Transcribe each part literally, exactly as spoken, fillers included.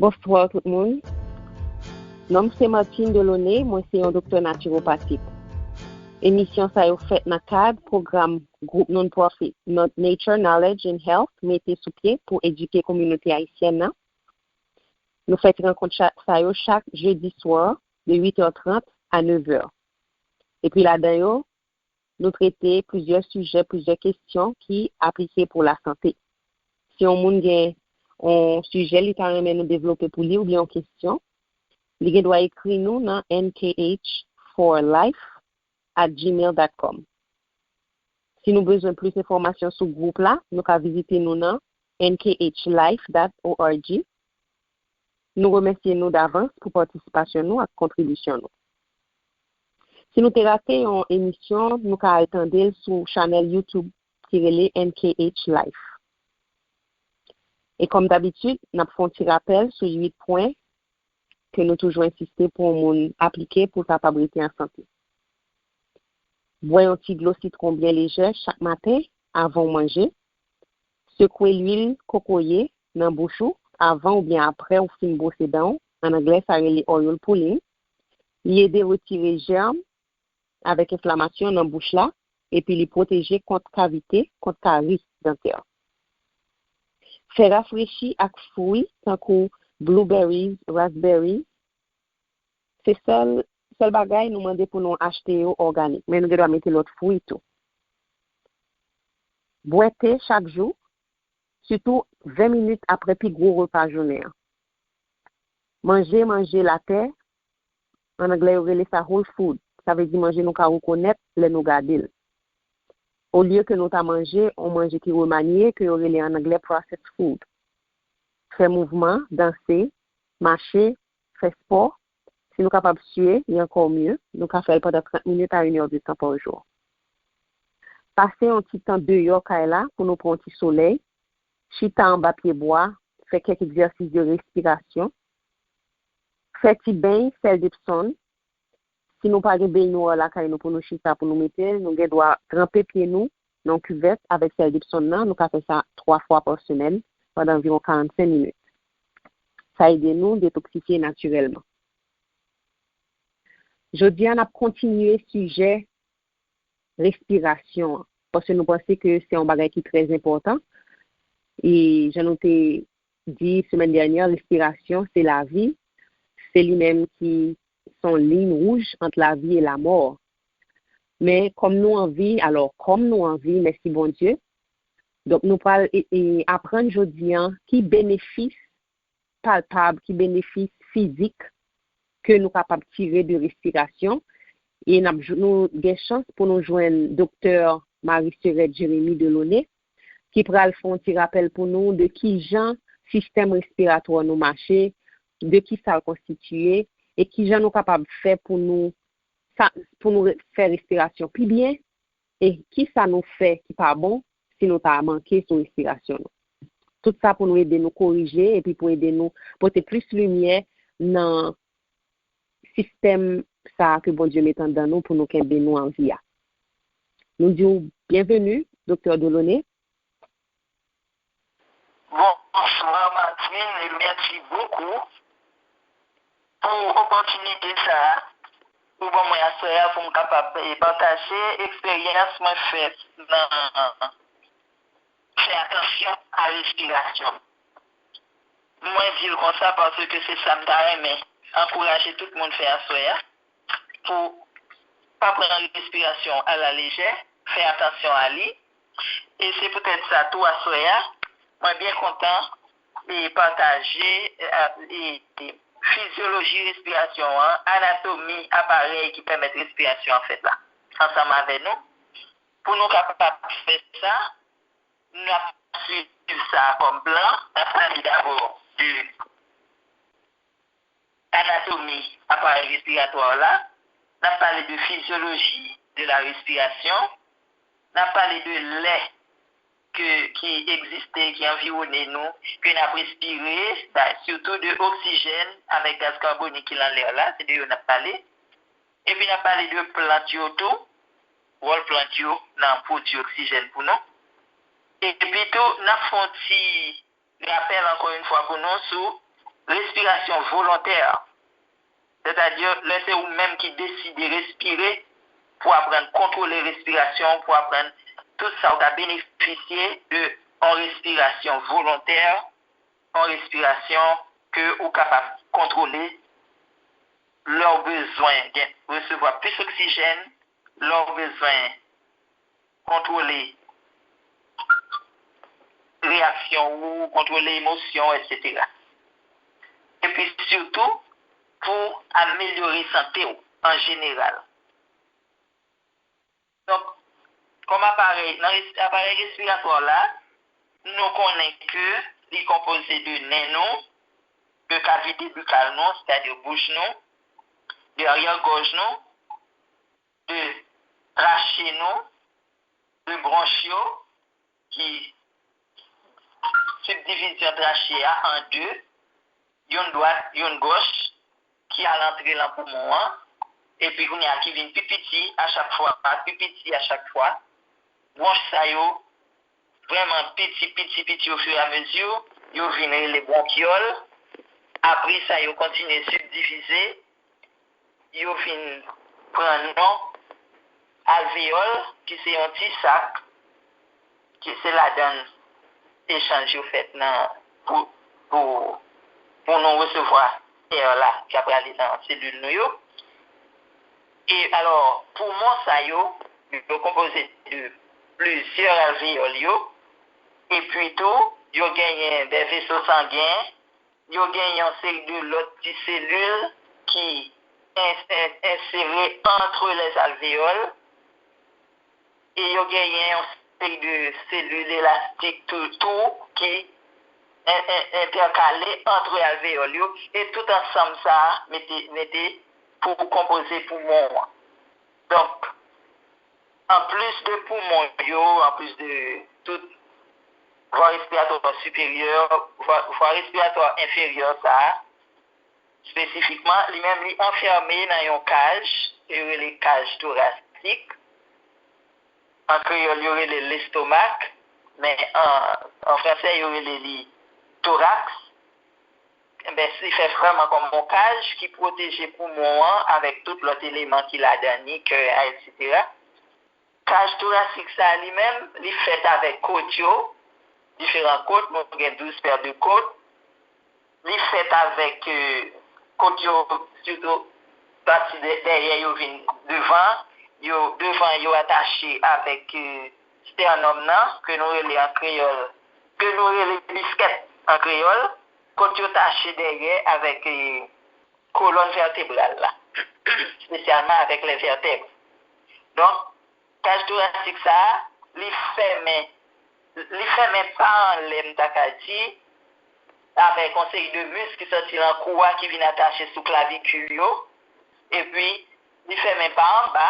Bonswa tout moun. Non m se Martine Delaunay, mwen se yon doktè natiwopatik. Emisyon sa yo fèt nan kad pwogram gwoup non-profit Nature Knowledge and Health mete sou pye pou edike kominote ayisyèn nan. Nou fè ti rankont sa yo chak jedi swa de uit è trant a nèv è. Epi ladan yo, nou trete plizyè sijè, plizyè kesyon ki aplike pou lasante. Si yon moun gen yon sijè li ta renmen nou devlope pou li oubyen yon kesyon, li gen dwa ekri nou nan N K H four life at gmail dot com. Si nou bezwen plis enfòmasyon sou gwoup la, nou ka vizite nou nan N K H life dot org. Nou remèsye nou davans pou patisipasyon nou ak kontribisyon nou. Si nou te rate yon emisyon, nou ka al tande l sou chanèl YouTube ki rele N K H Life. E kòm dabitid, n ap fè yon ti rapèl sou uit pwen ke nou toujou ensiste pou yon moun aplike pou l kapab rete an sante. Bwè yon ti dlo sitwon byen lejè chak maten avan w manje. Sekwe lwil kokoye nan bouch ou avan oubyen apre w fin bwose dan w. An anglè, sa rele oil pulling. Li ede retire jèm avèk enflamasyon nan bouch la, epi li pwoteje kont kavite, kont kari dantè. Fè rafrechi ak fwi tankou blueberries, raspberries. Se sèl, sèl bagay nou mande pou nou achte yo òganik, men nou gen dwa mete lòt fwi tou. Bwè te chak jou, sitou ven minit apre pi gwo repa jounen an. Manje, manje latè, an anglè yo rele sa whole food, sa vle di manje nou ka rekonèt lè nou gade l. Olye ke nou ta manje yon manje ki remanye, ke yo rele an anglè processed food. Fè mouvman, danse, mache, fè spò. Si nou kapab siye, li ankò mye. Nou ka fè l pandan trant minit a inèdtan pa jou. Pase yon ti tan deyò kay la pou nou pran yon ti solèy. Chita anba pye bwa, fè kèk egzèsis de respirasyon. Fè ti beny sèl Depsonn. Si nou pa gen beny nou an lakay nou pou nou chita pou nou mete l, nou gen dwa tranpe pye nou nan yon kivèt avèk sèl Depsonn nan. Nou ka fè sa twa fwa pa semèn pandan anviwon karannsenk minit. Sa ede nou detoksifye natirèlman. Jodi a, n ap kontinye sijè respirasyon an, paske nou panse ke se yon bagay ki trè enpòtan. E jan nou te di semèn dènyè, respirasyon se lavi, se li menm ki se yon liy wouj ant lavi e lamò. Men kòm nou anvi, alò, kòm nou anvi, mèsi Bondye, donk nou pral e, e, aprann jodi a ki benefis palpab, ki benefis fizik ke nou kapab tire de respirasyon. E n ap, nou gen chans pou nou jwenn Doktè Marie Serette Jérémie Delaunay, ki pral fè yon ti rapèl pou nou de kijan sistèm respiratwa nou mache, de kisa l konstitiye, e kijan nou kapab fè pou nou, sa, pou nou re- fè respirasyon pi byen, e kisa nou fè ki pa bon si nou ta manke sou respirasyon nou. Tout sa pou nou ede nou korije epi pou ede nou pote plis limyè nan sistèm sa a ke Bondye met anndan nou pou nou kenbe nou an vi a. Nou di w byenveni, Doktè Delaunay. Bonsoir Martine et merci beaucoup pour opportunité sa a ou ban mwen aswè a pou m kapab eh, pataje eksperyans mwen fè nan fè atansyon a respirasyon. Mwen di l konsa paske se sa m ta renmen ankouraje tout moun fè aswè a pou pa pran respirasyon a la lejè, fè atansyon a li. E se poutèt sa tou aswè a, mwen byen kontan e pataje e, e, fizyoloji respirasyon an, anatomi aparèy ki pèmèt respirasyon an fèt la, ansanm avè nou. Pou nou kapab fè sa, n ap swiv sa kòm plan. N ap pale dabò de anatomi aparèy respiratwa w la, n ap pale de fizyoloji de la respiration, n ap pale de lè ke, ki egziste, ki anviwone nou, ke n ap respire, sitou de oksijèn avèk gaz kabonik ki lan lè la, se de yo n ap pale. Epi n ap pale de plant yo tou, wòl plant yo nan pwodui oksijèn pou nou. Epi tou, n ap fè yon ti rapèl ankò yon fwa pou nou sou Respirasyon volontè, sètadi lè se ou menm ki deside respire, pou aprann kontwole respirasyon, pou aprann tout sa ou ka benefisye de yon respirasyon volontè, yon respirasyon ke ou kapab kontwole lè w bezwen gen, resevwa plis oksijèn, lè w bezwen kontwole reyaksyon ou, kontwole emosyon, etsetera. Epi sitou pou amelyore sante w an jeneral. Donk, kòm aparèy, nan res- aparèy respiratwa la, nou konnen ke li konpoze de nen nou, de kavite bikal nou, sètadi bouch nou, de aryè gòj nou, de trache nou, de bwonch yo, ki sibdivizyon trache a an de, youn dwat, youn gòch, ki al antre lan poumon an, epi kounye a ki vin pi piti a chak fwa, pi piti a chak fwa. Bwonch sa yo vrèman piti, piti, piti, ofiramezi, yo vin rele bwonkyòl. Apre sa, yo kontinye sibdivize, yo vin pran non alveyòl, ki se yon ti sak, ki se ladan echanj yo fèt nan, pou, pou, pou nou resevwa è la, ki ap prale nan selil nou yo. E alò, poumon sa yo, yo konpoze de plizyè alveyòl yo, epi tou, yo genyen de veso sangen, yo gen yon seri de lòt ti selil ki en- en- ensere antre lèzalveyòl, e yo genyen yon seri de selil elastik tou, tou ki en- en- entèkale antre alveyòl yo, e tout ansanm sa a mete, mete pou konpoze poumon an. Donk, anplis de poumon yo, anplis de tout vwa respiratwa siperyè, vwa, vwa respiratwa enferyè sa a, espesifikman, li menm li anfème nan yon kaj ke yo rele kaj torasik. An kreyòl, yo rele l lestomak, men an, an fransè, yo rele li toraks. Enben, li fèt vrèman kòm yon kaj ki pwoteje poumon an avèk tout lòt eleman ki ladan li, kè a, etsetera. Kaj torasik sa a li menm, li fèt avèk kot yo, diferan kot, nou gen douz pè de kot. Li fèt avèk, e, kot yo, sitou pati dè- dèyè yo vin devan, yo, devan yo atache avèk, e, stènòm nan, ke nou rele an kreyòl, ke nou rele biskèt an kreyòl, kot yo tache dèyè avèk, e, kolòn vètebral la, espesyalman avèk lè vètèb. Donk, kaj torasik sa a, li fèmen, li fèmen pa anlè, m ta ka di, avèk yon seri de misk ki sòti nan kou a ki vin atache sou klavikil yo, epi li fèmen pa anba,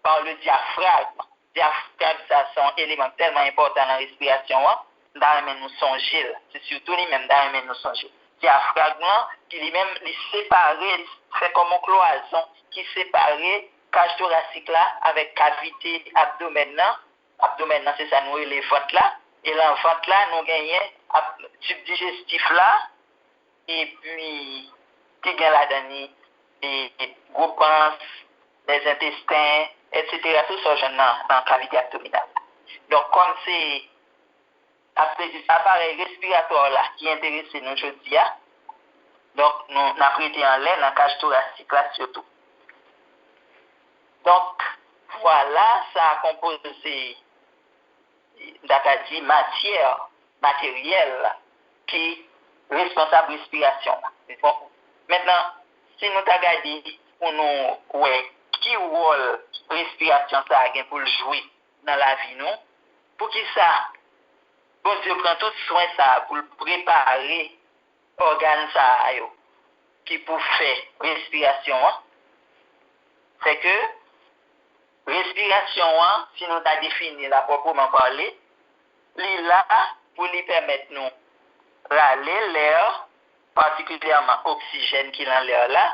par le diaphragme. Dyafrag sa se yon eleman tèlman enpòtan nan respirasyon an, m ta renmen nou sonje l. Se sitou li menm m ta renmen nou sonje. Dyafrag lan, ki li menm, li separe, li fè kòm yon klwazon ki separe kaj torasik la avèk kavite abdomèn nan. Abdomèn nan, se sa nou rele vant la. E lan vant la, nou genyen ap- tib dijestif la, epi ki gen ladan li, e, e, gwo pans, lèzentesten, etsetera, tout sa w jwenn nan, nan kavite abdominal. Donk, kòm se ap- aparèy respiratwa la ki enterese nou jodi a, donk, nou, n ap rete anlè nan kaj torasik la sitou. Donk, vwa la, sa a konpoze, m ta ka di, matyè materyèl ki responsab respirasyon an. Bon, mentnan, si nou ta gade pou nou wè ki wòl respirasyon sa a gen pou l jwe nan lavi nou, poukisa Bondye pran tout swen sa a pou l prepare ògàn sa a yo ki pou fè respirasyon an, se ke respirasyon an, si nou ta defini l a pwòpman pale, li la pou li pèmèt nou rale lè, patikilyèman oksijèn ki lan lè la,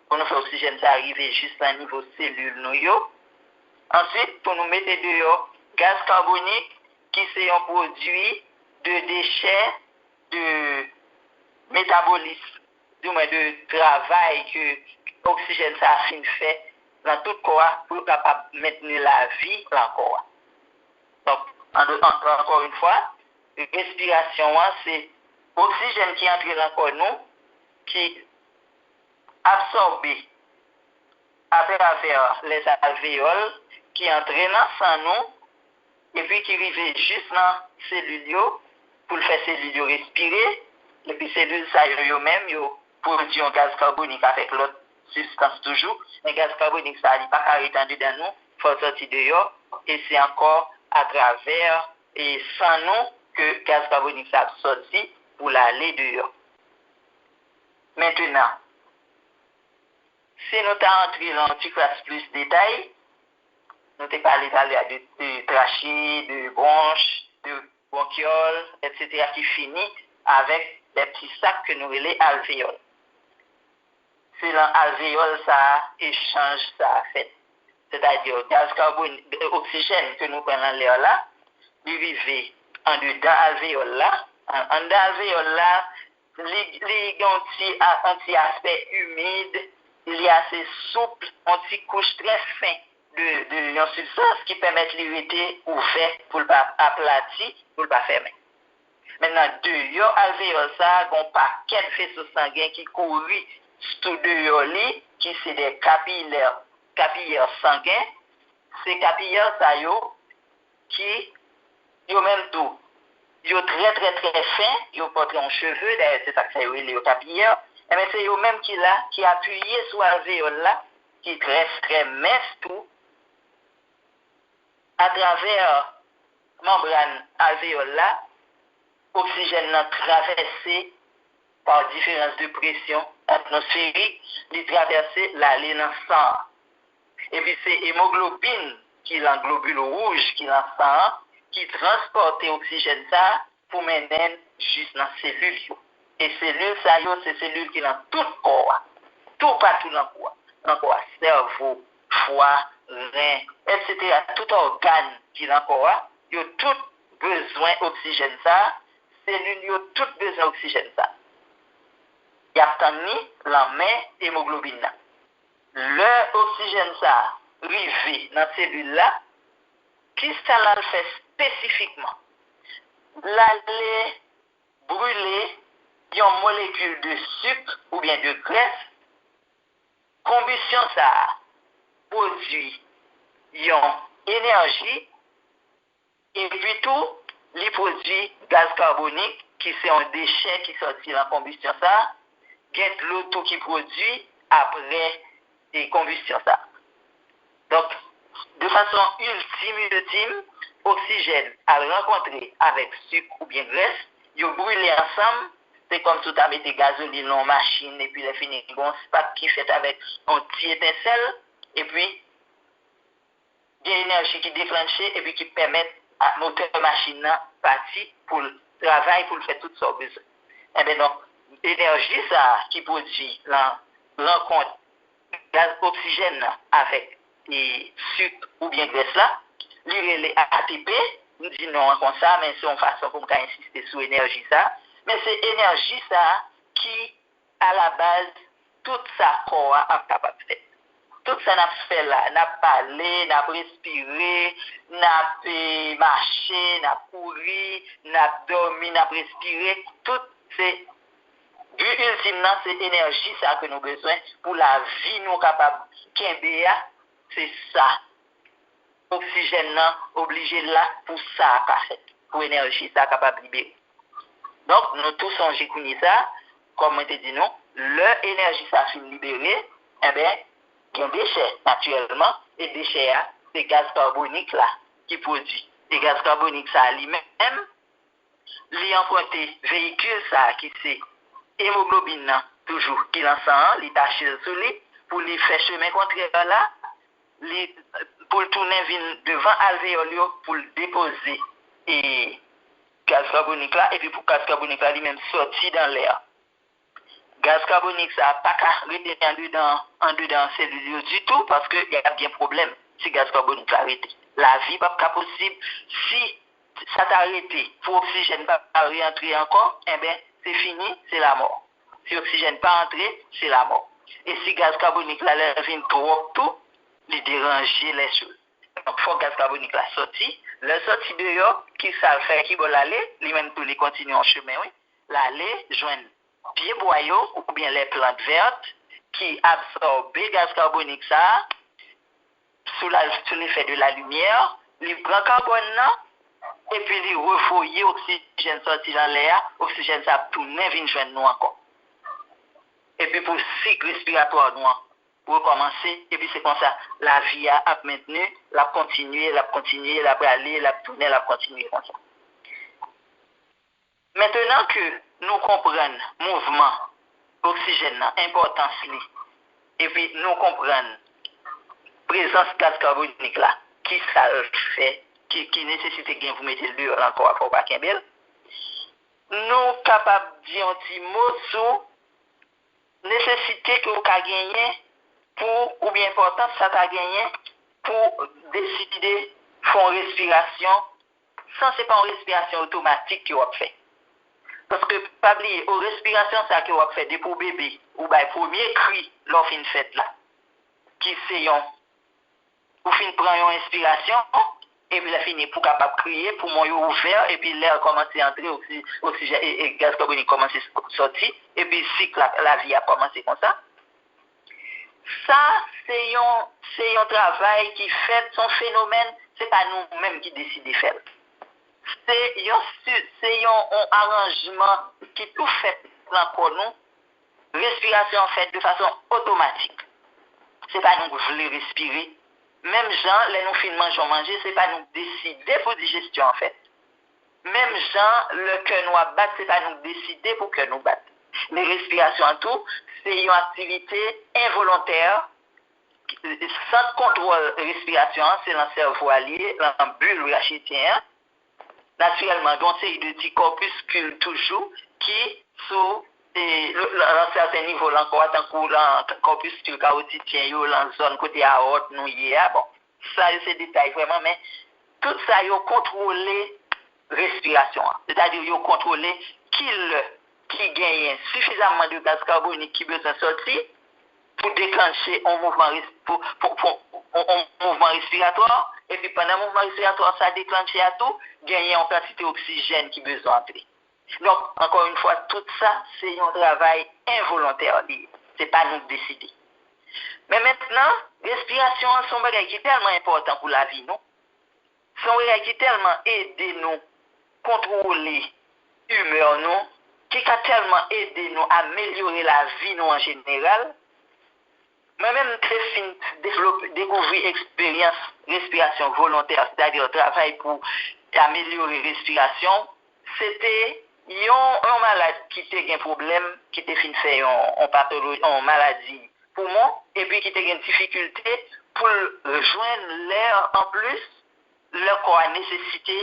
pou nou fè oksijèn sa a rive jis nan nivo selil nou yo. Answit, pou nou mete deyò gaz kabonik, ki se yon pwodui de dechè de metabolis di mwen de travay ke oksijèn sa a fin fè nan tout kò a pou yo kapab mentni lavi lan kò a. Donk, an, an, ankò yon fwa, respirasyon an se oksijèn ki antre nan kò nou, ki absòbe atravè lèzalveyòl, ki antre nan san nou, epi ki rive jis nan selil yo, pou l fè selil yo respire, epi selil sa yo, yo menm, yo pwodui yon gaz kabonik avèk lòt sibstans toujou, men gaz kabonik sa a, li pa ka ret andedan nou, fò l sòti deyò, e se ankò atravè, e san nou ke gaz kabonik sa ap sòti pou l ale deyò. Mentenan, si nou ta antre lan yon ti kras plis detay, nou te pale talè a de, de trache, de bwonch, de bwonkyòl, etsetera, ki fini avèk de ti sak ke nou rele alveyòl. Se lan alveyòl sa a echanj sa a fèt. Sètadi, gaz kabonik, oksijèn ke nou pran lan lè a la, li rive andedan alveyòl la. An, anndan alveyòl la, li, li gen yon ti, a- yon ti aspè imid, li ase soup, yon ti kouch trè fen de, de yon sibstans ki pèmèt li rete ouvè pou l pa aplati, pou l pa fèmen. Mentnan, deyò alveyòl sa a, gen yon pakèt veso sangen ki kouri sou deyò li, ki se de kapilè, kapiyè sangen. Se kapiyè sa yo ki, yo menm tou, yo trè, trè, trè fen, yo pòtre yon cheve, dayè, se sa k fè yo rele yo kapiyè. Enben, se yo menm ki la, ki apiye sou alveyòl la, ki trè, trè mens tou, atravè manbràn alveyòl la, oksijèn nan travèse pa diferans de presyon atmosferik, li travèse l ale nan san an. Epi se emoglobin ki lan globil wouj ki lan san an ki transpòte oksijèn sa a pou mennen l jis nan selil yo. E selil sa yo, se selil ki lan tout kò a, toupatou lan kò a. Lan kò a, sèvo, fwa, ren, etsetera. Tout ògàn ki lan kò a, yo tout bezwen oksijèn sa a, selil yo tout bezwen oksijèn sa a. Y ap tann li lan men emoglobin nan. Lè oksijèn sa a rive nan selil la, kisa l al fè espesifikman? L ale brile yon molekil de sik oubyen de grès. Konbisyon sa a pwodui yon enèji, epi tou, li pwodui gaz kabonik, ki se yon dechè ki sòti lan konbisyon sa a. Gen dlo tou ki pwodui apre e konbisyon sa a. Donk, de fason iltim, iltim, oksijèn al rankontre avèk sik oubyen grès, yo brile ansanm, se kòmsi w ta mete gazolin nan yon machin, epi lè fini, gen yon spak ki fèt avèk yon ti etensèl, epi gen enèji ki deklanche, epi ki pèmèt a motè machin nan pati pou l travay, pou l fè tout sa w bezwen. Enben, donk, enèji sa a ki pwodui lan rankont gaz oksijèn nan avèk e, sik oubyen grès la, li rele A T P. M di non an konsa, men se yon fason pou m ka ensiste sou enèji sa a. Men se enèji sa a ki alabaz tout sa kò a ap kapab fè. Tout sa n ap fè la, n ap pale, n ap respire, n ap e, mache, n ap kouri, n ap dòmi, n ap respire, tout se bi iltim nan, se enèji sa ke nou bezwen pou lavi nou kapab kenbe a, se sa. Oksijèn nan oblije la pou sa a ka fèt, pou enèji sa a kapab libere. Donk, nou tou sonje kounye sa, kòm mwen te di nou, lè enèji sa a fin libere, enben, gen dechè, natirèlman, e dechè a, se gaz kabonik la ki pwodui. E gaz kabonik sa a li menm, li anprente veyikil sa a ki se emoglobin nan toujou ki lan san an, li tache l sou li pou li fè chemen kontrè la, li, pou l tounen vin devan alveyòl yo pou l depoze e gaz kabonik la, epi pou gaz kabonik la li menm sòti dan lè a. Gaz kabonik sa a pa ka rete andedan, andedan selil yo ditou, paske y ap gen pwoblèm si gaz kabonik la rete. Lavi p ap ka posib si sa ta rete pou oksijèn pa reantre ankò, enben, se fini, se lamò. Si oksijèn pa antre, se lamò. E si gaz kabonik la, lè l vin twòp tou, li deranje lè cho. Donk, fòk gaz kabonik la sòti. Lè l sòti deyò, ki sa l fè, ki bò l ale? Li menm tou, li kontinye yon chemen, wi. L ale jwenn pyebwa yo, oubyen les plantes vertes, ki absòbe gaz kabonik sa a, sou la, sou lefè de la limyè, li pran kabòn nan, epi li revoye oksijèn sòti nan lè a, oksijèn sa ap tounen vin jwenn nou ankò. Epi pou sik respiratwa nou an rekòmanse, epi se konsa lavi a ap mentni, l ap kontinye, l ap kontinye, l ap ale, l ap tounen, l ap kontinye konsa. Mentenan ke nou konprann mouvman oksijèn nan, enpòtans li, epi nou konprann prezans gaz kabonik la, ki sa l fè, ki, ki nesesite gen pou mete l deyò la ankò, fò w pa kenbe l. Nou kapab di yon ti mo sou nesesite ke w ka genyen pou, oubyen enpòtans sa ta genyen pou deside fè yon respirasyon san se pa yon respirasyon otomatik ke w ap fè. Paske, pa bliye, o respirasyon sa ke w ap fè depi w bebe, ou bay premye kri lè w fin fèt la, ki se yon, ou fin pran yon enspirasyon, epi lè fini pou w kapab kriye, poumon yo ouvè, epi lè kòmanse antre, oksi-, oksijèn, e, e gaz kabonik kòmanse sòti, epi sik la, lavi a kòmanse konsa. Sa, se yon, se yon travay ki fèt, se yon fenomèn, se pa nou menm ki deside fè l. Se yon, si-, se yon, yon aranjman ki tou fèt nan kò nou. Respirasyon an fèt de fason otomatik. Se pa nou k vle respire. Menm jan, lè nou fin manje yon manje, se pa nou k deside pou dijesyon an fèt. Menm jan, lè kè nou ap bat, se pa nou k deside pou kè nou bat. Men respirasyon an tou, se yon aktivite envolontè. Sant kontwòl respirasyon an, se nan sèvo a li ye, nan bil rachidyen an. Natirèlman, gen yon seri de ti kòpiskil toujou ki sou, e, nan, nan sèten nivo nan kò a, tankou nan kòpiskil kawotityen yo, nan zòn kote awòt nou ye a. Bon, sa yo se detay vrèman, men tout sa yo kontwole respirasyon an. Sètadi yo kontwole ki lè ki genyen sifizamman de gaz kabonik ki bezwen sòti pou deklanche yon mouvman res-, pou, pou, pou, yon, yon mouvman respiratwa, epi pandan mouvman respiratwa sa deklanche a tou, genyen yon kantite oksijèn ki bezwen antre. Donk, ankò yon fwa, tout sa, se yon travay envolontè li ye. Se pa nou k deside. Men mentnan, respirasyon an se yon bagay ki tèlman enpòtan pou lavi nou. Se yon bagay ki tèlman ede nou kontwole imè nou, ki ka tèlman ede nou amelyore lavi nou an jeneral. Mwen menm, m te fin devlope, dekouvri eksperyans respirasyon volontè, sètadi travay pou amelyore respirasyon. Se te yon, yon malad ki te gen pwoblèm, ki te fin fè yon, yon patolo-, yon maladi poumon, epi ki te gen difikilte pou l jwenn lè anplis lè kò a nesesite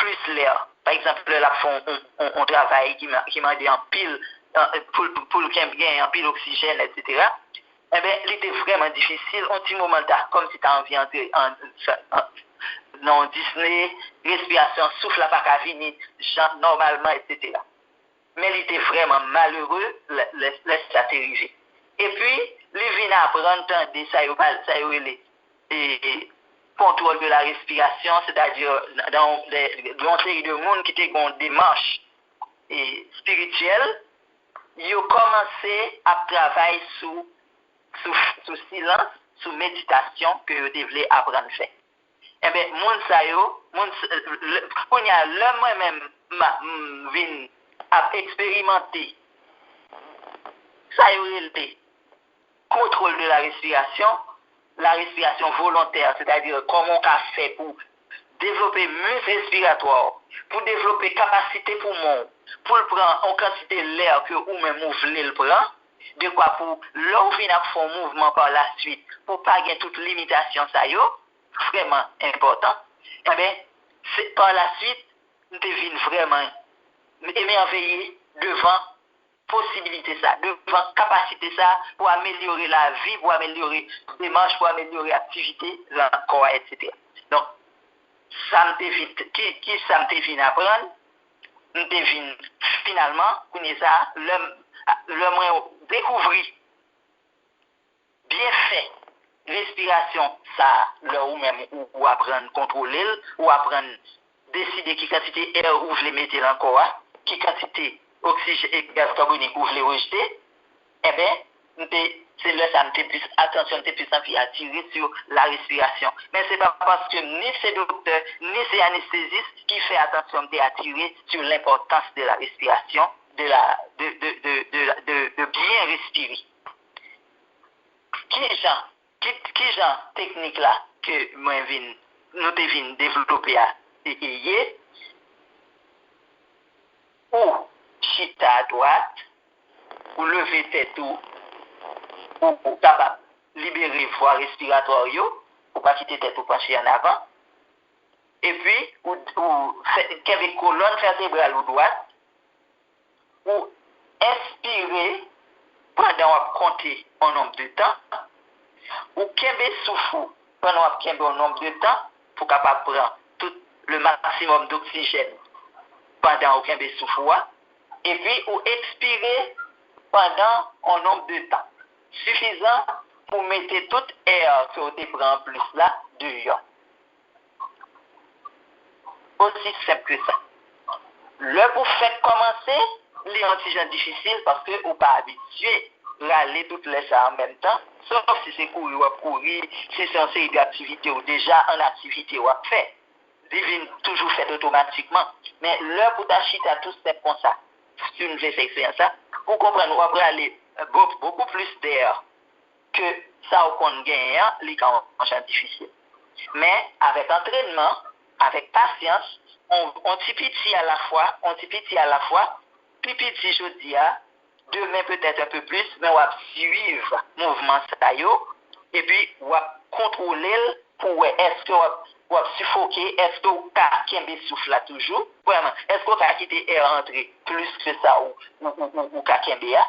plis lè. Pa egzanp, lè l ap fè yon, yon, yon, yon travay ki ma-, ki mande anpil, an, pou, pou l gen, gen anpil oksijèn, etsetera. Enben, li te vrèman difisil. Yon ti moman, l ta kòmsi ta anvi antre an, an, nan yon disne, respirasyon, souf la pa ka vini jan nòmalman, etsetera. Men li te vrèman malere lè, lè, lè sa te rive. Epi, li vin aprann tande sa yo pa, sa yo rele, e, contrôle de la respiration, sètadi, nan, nan, de, de yon seri de moun ki te gen yon demach, e, espirityèl, yo kòmanse ap travay sou, sou, sou silans, sou meditasyon ke yo te vle aprann fè. Enben, moun sa yo, moun s-, lè, kounye a, lè mwen menm, m a, m vin ap eksperimante sa yo rele contrôle de la respiration, la respiration volontaire, sètadi kòman w ka fè pou devlope misk respiratwa w, pou devlope kapasite poumon w, pou l pran yon kantite lè ke ou menm ou vle l pran, dekwa pou lè w vin ap fè yon mouvman pa la swit, pou pa gen tout limitasyon sa yo, vrèman enpòtan. Enben, se pa la swit, m te vin vrèman emerveye devan posibilite sa, devan kapasite sa pou amelyore lavi, pou amelyore demach, pou amelyore aktivite nan kò a, etsetera. Donk, sa m te vin, ki, ki sa m te vin aprann, m te vin finalman, kounye sa a, lè m, lè mwen dekouvri byenfè respirasyon sa a, lè ou menm ou, ou aprann kontwole l, ou aprann deside ki kantite è ou vle mete nan kò a, ki kantite oksijè-, e gaz kabonik ou vle rejte, enben, m te, se lè sa a m te plis, atansyon m te plis anvi atire sou la respiration. Men se pa paske ni se doktè, ni se anestezis ki fè atansyon m te atire sou lenpòtans de la respiration, de la, de, de, de, de, de, de byen respire. Kijan, ki, kijan teknik la ke mwen vin, nou te vin devlope a, e, e ye, ou chita dwat, ou leve tèt ou, ou, ou kapab libere vwa respiratwa w yo, ou pa kite tèt ou panche an avan. Epi, ou, ou fè, kenbe kolòn vètebral ou dwat, ou enspire pandan w ap konte yon nonb de tan, ou kenbe souf ou pandan w ap kenbe yon nonb de tan pou w kapab pran tout le maximum d'oxygène pandan ou kenbe souf ou a, epi ou ekspire pandan yon nonb de tan sifizan pou mete tout è ke w te pran anplis la deyò. Osi senp ke sa. Lè pou fèk kòmanse, li yon ti jan difisil paske ou pa abitye rale tout lè sa an menm tan, sòf si se kouri w ap kouri, si se yon seri de aktivite ou deja an aktivite w ap fè. Li vin toujou fèt otomatikman. Men lè pou ta chita tou senp konsa, si w vle fè eksperyans la, pou konprann w ap rale bo-, bokou plis dè ke sa w konn genyen an, li ka yon jan difisil. Men, avèk antrènman, avèk pasyans, on, on ti piti alafwa, on ti piti alafwa, pi piti jodi a, demen petèt un peu plus, men w ap swiv mouvman sa yo, epi w ap kontwole l pou wè èske w ap, w ap sifoke, èske w ka kenbe souf la toujou, premyèman, èske w ka kite è a antre plis ke sa ou, ou, ou, ou, ou ka kenbe a,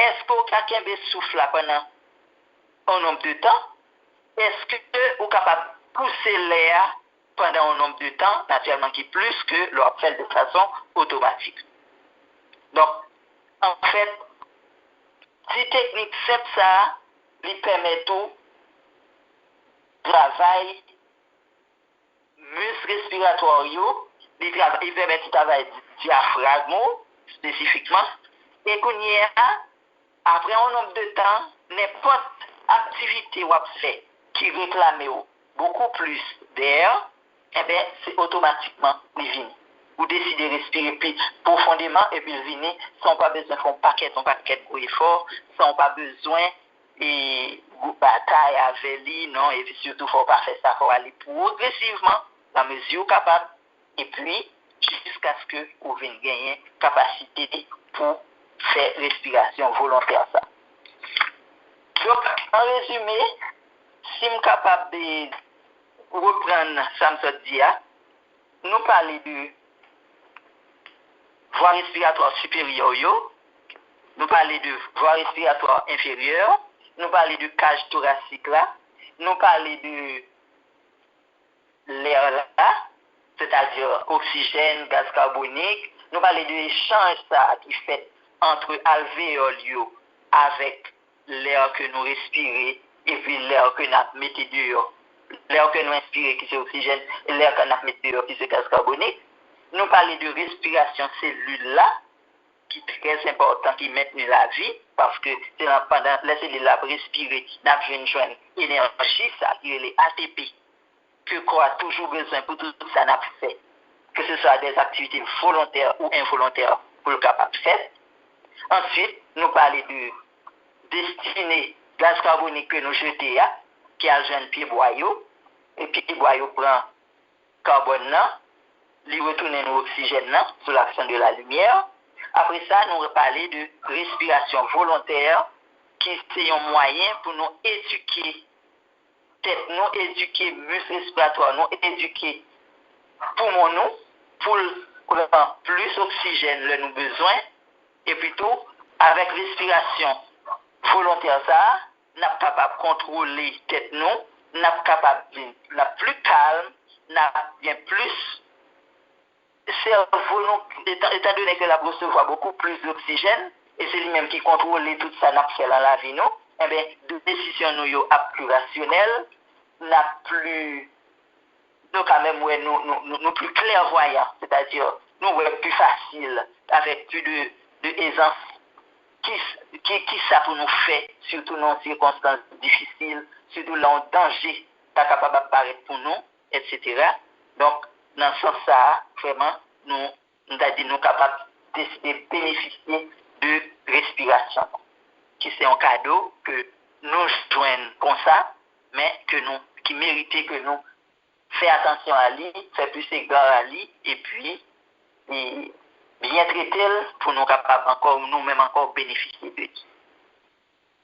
èske w ka kenbe souf la pandan yon nonb de tan, èske ou kapab pouse lè a pandan yon nonb de tan, natirèlman ki plis ke lè w ap fè l de fason otomatik. Donk, anfèt, ti teknik senp sa a, li pèmèt ou travay mis respiratwa w yo, li trav-, li pèmèt li travay dyafragm ou espesifikman. E kounye a, apre yon nonb de tan, nenpòt aktivite w ap fè ki reklame w bokou plis dè, enben, se otomatikman li vini. Ou deside respire pi pwofondeman epi l vini, san w pa bezwen fè yon pakèt, yon pakèt gwo efò, san w pa bezwen e batay avè li, non, epi sitou fò w pa fè sa, fò w ale pwogresivman, nan mezi w kapab, epi jiskaske ou vin genyen kapasite pou fè respirasyon volontè sa. Donk, an rezime, si m kapab, e, reprann sa m sot di a, nou pale de vwa respiratwa siperyè yo, nou pale de vwa respiratwa enferyè, nou pale de kaj torasik la, nou pale de lè la, sètadi oksijèn, gaz kabonik, nou pale de echanj sa a ki fèt ant alveyòl yo avèk lè ke nou respire, epi lè ke n ap mete deyò. Lè ke nou enspire, ki se oksijèn, e lè ke n ap mete deyò, ki se gaz kabonik. Nou pale de respirasyon selil la, ki trè enpòtan, ki mentni lavi, paske se nan, pandan lè selil la ap respire, n ap vin jwenn enèji sa ki rele A T P, ke kò a toujou bezwen pou tout sa n ap fè, ke se swa dè aktivite volontè ou envolontè, pou l kapab fèt. Answit, nou pale de destine gaz kabonik ke nou jete a, ki al jwenn pyebwa yo, e pyebwa yo pran kabòn nan, li retounen nou oksijèn nan sou l'action de la lumière. Apre sa, nou pale de respirasyon volontè, ki se yon mwayen pou nou edike tèt nou, edike mis respiratwa nou, edike poumon nou, pou l pran plis oksijèn lè nou bezwen. Epi tou, avèk respirasyon volontè sa a, n ap kapab kontwole tèt nou, n ap kapab vin, n ap pli kalm, n ap gen plis sèvo nou, etan, etan done ke l ap resevwa bokou plis d'oksijèn, e se li menm ki kontwole tout sa n ap fè nan lavi nou, enben, desizyon nou yo ap pli rasyonèl, n ap pli, nou ka menm wè nou, nou, nou, nou pli klèvwayan, sètadi nou wè pli fasil, avèk pli de, de ezans, ki, ki, ki sa pou nou fè, sitou nan sikonstans difisil, sitou lè yon danje ta kapab ap parèt pou nou, etsetera. Donk, nan sans sa a, vrèman, nou, nou ta di nou kapab deside benefisye de respirasyon, ki se yon kado ke nou jwenn konsa, men ke nou, ki merite ke nou fè atansyon a li, fè plis ega a li, epi, e, byen trete l pou nou kapab ankò, nou menm ankò, benefisye de li.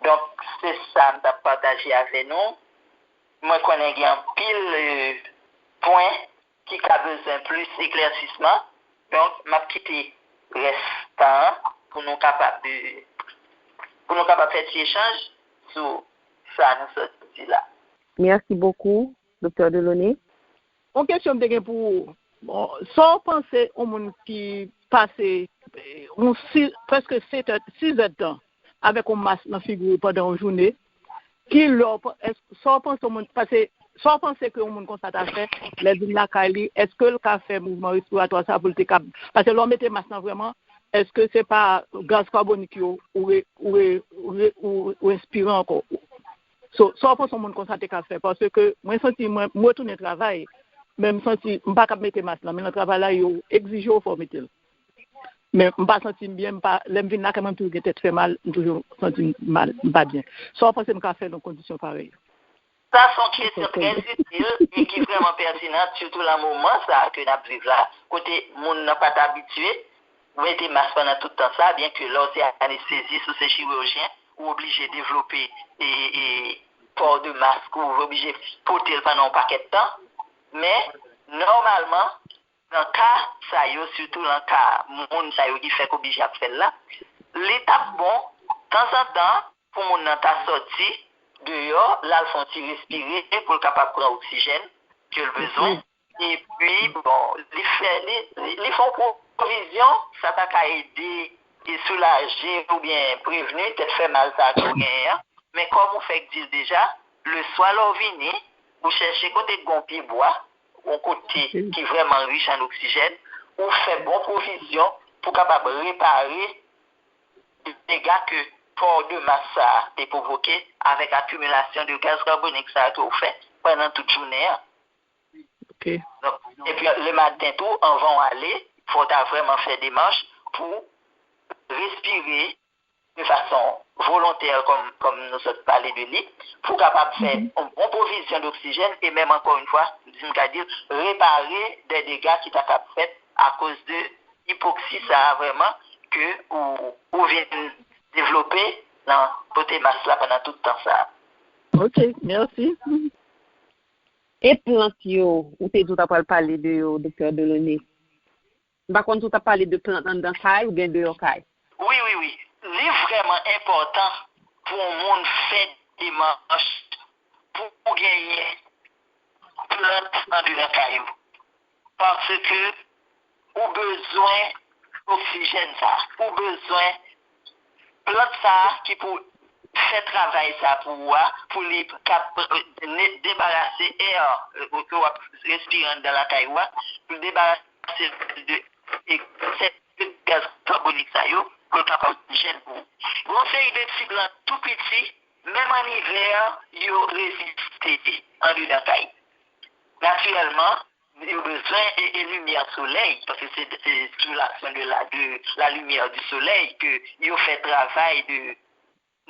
Donk, se sa m t ap pataje avè nou. Mwen konnen gen anpil, e, pwen ki ka bezwen plis eklèsisman. Donk, m ap kite rès tan an pou nou kapab, e, pou nou kapab fè ti echanj sou sa nou sot di la. Merci beaucoup, Doktè Delaunay. Yon kesyon m te gen pou ou. Bon, sa w panse yon moun ki pase, eh, yon si, prèske sèt è, sis è tan avèk yon mas nan figi w pandan yon jounen, ki lè w pa- èske, sa w panse yon moun, pase, sa w panse ke yon moun konsa ta fè, lè l vin lakay li, èske l ka fè mouvman respiratwa sa pou l te kab, pase lè w mete mas lan vrèman, èske se pa gaz kabonik yo ou re, ou re, ou re, ou, ou enspire ankò? So, sa w panse yon moun konsa te ka fè? Paske mwen santi mwen, m retounen travay, men m santi m pa kab mete mas lan. Men nan travay la, yo egzije w fò w mete l. Men m pa santi m byen, m pa, lè m vin lakay mwen, m toujou gen tèt fè mal, m toujou santi m mal, m pa byen. Sa w panse m ka fè nan kondisyon parèy yo? Sa se yon kesyon trè itil e ki vrèman pètinan, sitou nan moman sa a ke n ap viv la, kote moun nan pa t abitye mete mas pandan tout tan sa, byen ke lè w se anestezis ou se chirijyen, ou oblije devlope e, e pò de mas ou oblije pote l pandan yon pakèt tan. Men, nòmalman, nan ka sa yo, sitou nan ka moun sa yo ki fèk oblije ap fè l la, li t ap bon, tanzantan, pou moun nan ta sòti deyò, l al fè yon ti respire pou l kapab pran oksijèn ke l bezwen. Epi, bon, li fè, li, li, li fè yon pwovizyon, sa ta ka ede e soulaje oubyen prevni tèt fè mal sa a ke w genyen an. Men kòm ou fèk di l deja, leswa lè w vini, ou chèche kote k gen yon pye bwa, yon kote ki vrèman rich an oksijèn, ou fè bon pwovizyon pou kapab repare dega ke pò de mas sa a te pwovoke avèk akimilasyon de gaz kabonik sa a ke w fè pandan tout jounen an. Ok. Donk, epi lematen tou, anvan w ale, fò w ta vrèman fè demach pou respire de fason volontè, kòm, kòm nou sot pale de li, pou w kapab fè yon bon pwovizyon doksijèn e menm, ankò yon fwa, si m ka di, repare de dega ki ta kab fèt akoz de ipoksi sa a vrèman ke ou, ou vin devlope nan pote mas la pandan tout tan sa a. Ok, mèsi. E plant yo, ou te di w ta pral pale de yo, Doktè Delaunay? M pa konn si w t ap pale de plant anndan kay oubyen deyò kay. Wi, wi, wi. Li vrèman enpòtan pou yon moun fè demach pou genyen plant andedan kay ou. Paske ou bezwen oksijèn sa. Ou bezwen plant sa ki pou fè travay sa pou ou a, pou li kab debarase è ke w ap respire anndan lakay ou a, pou debarase de eksè de gaz kabonik sa yo, pou l kapab oksijèn pou ou. Gon seri de ti plant tou piti, menm an ivè, yo reziste andedan kay. Natirèlman, yo bezwen e, e limyè solèy, paske se, se sou laksyon de la, de la limyè di solèy ke yo fè travay de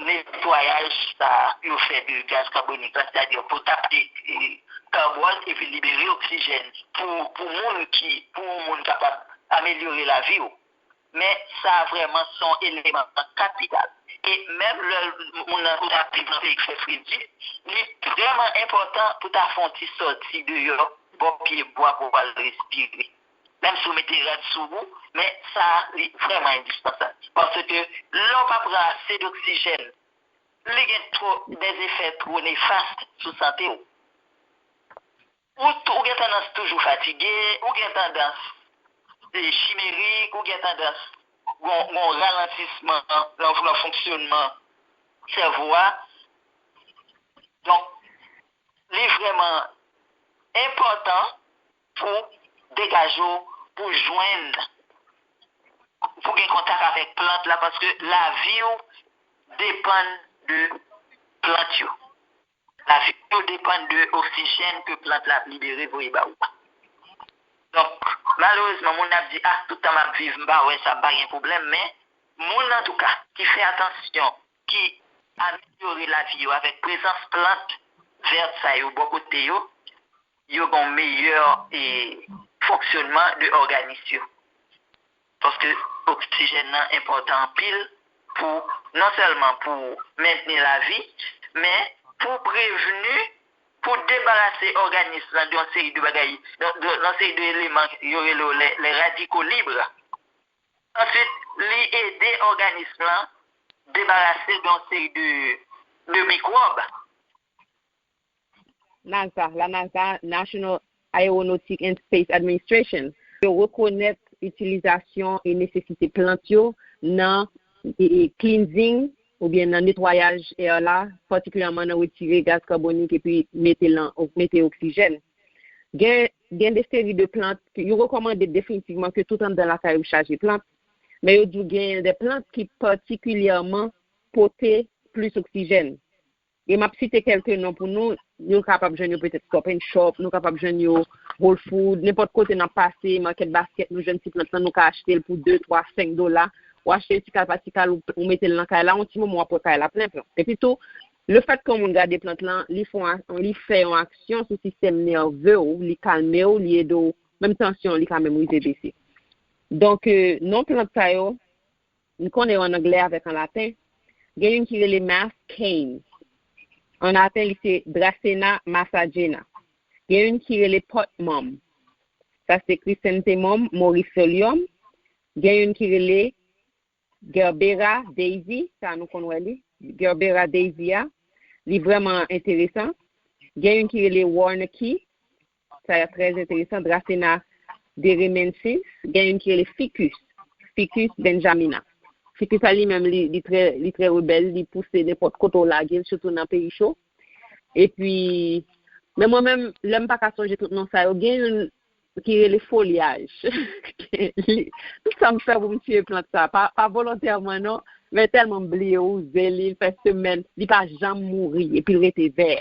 netwayaj sa yo fè de gaz kabonik la, sètadi pou tape, e, kabòn epi libere oksijèn pou, pou moun ki, pou moun kapab amelyore lavi w. Men sa vrèman se yon eleman kapital. E menm lè moun nan ta viv nan peyi k fè fredi, li vrèman enpòtan pou ta fè yon ti sòti deyò bò pye bwa pou w al respire. Menm si w mete rad sou ou, men sa li vrèman endispansab. Paske lè w pa pran ase doksijèn, li gen twò, dèzefè twò nefas sou sante w. Ou, ou gen tandans toujou fatige, ou gen tandans e, chimerik, ou gen tandans gon, gon ralantisman nan, nan fonksyonman sèvo a. Donk, li vrèman enpòtan pou degaje w, pou jwenn, pou gen kontak avèk plant la, paske lavi w depann de plant yo. Lavi w depann de oksijèn ke plant la ap libere voye ba ou. Donk, malerezman, moun ap di, ah, tout tan m ap viv, m pa wè sa, m pa gen pwoblèm, men moun, antouka, ki fè atansyon, ki amelyore lavi yo avèk prezans plant vèt sa yo bò kote yo, yo gen yon meyè e, fonksyonman de òganis yo. Paske oksijèn nan enpòtan anpil pou, non sèlman pou mentni lavi, men pou prevni, pou debarase òganis lan de yon seri de bagay, de, de, yon seri de eleman yo rele yo les, les radicaux libres. Answit, li ede òganis lan debarase de yon seri de, de mikwòb. NASA, la NASA, National Aeronautic and Space Administration, yo rekonèt itilizasyon e nesesite plant yo nan e, e, cleansing oubyen nan netwayaj air la, patikilyèman nan retire gaz kabonik epi mete, lan, mete oksijèn. Gen, gen de seri de plant, yo rekòmande definitivman ke tout anndan lakay ou chaje plant, men yo di w gen de plant ki patikilyèman pote plis oksijèn. E m ap site kèlke non pou nou, nou kapab jwenn yo petèt Stop and Shop, nou kapab jwenn yo Whole Food, nenpòt kote n ap pase, market basket, nou jwenn ti plant lan, nou ka achte l pou de, twa, senk dola. Ou achte l ti kal pa ti kal, ou, ou mete l nan kay la, yon ti moman w ap wè kay la plen plant. Epi tou, lefètke yon moun gade plant lan, li fè yon, li fè yon aksyon sou sistèm nève w, li kalme w, li ede w, menm tansyon w, li ka menm rive bese. Donk, euh, non plant sa yo, nou konnen yo an anglè avèk an laten. Gen youn ki rele Mass Cane. An laten, li se Dracena massagena. Gen youn ki rele Pot Mom. Sa se Chrysanthemum morrisolium. Gen youn ki rele Gerbera daisy. Sa nou konn wè li. Gerbera daisy a. Li vrèman enteresan. Gen youn ki rele Warnocky. Sa a trè enteresan. Dracena deremensis. Gen youn ki rele Ficus. Ficus benjamina. Ficus la li menm, li, li trè, li trè rebèl. Li pouse nenpòt kote w lage l, sitou nan peyi cho. Epi, men mwen menm, lè m pa ka sonje tout non sa yo, gen youn ki rele folyaj. Li, tout sa m fè pou m tiye plant sa, pa, pa volontèman non, men tèlman m bliye wouze li, l fè semèn, li pa janm mouri, epi l rete vè.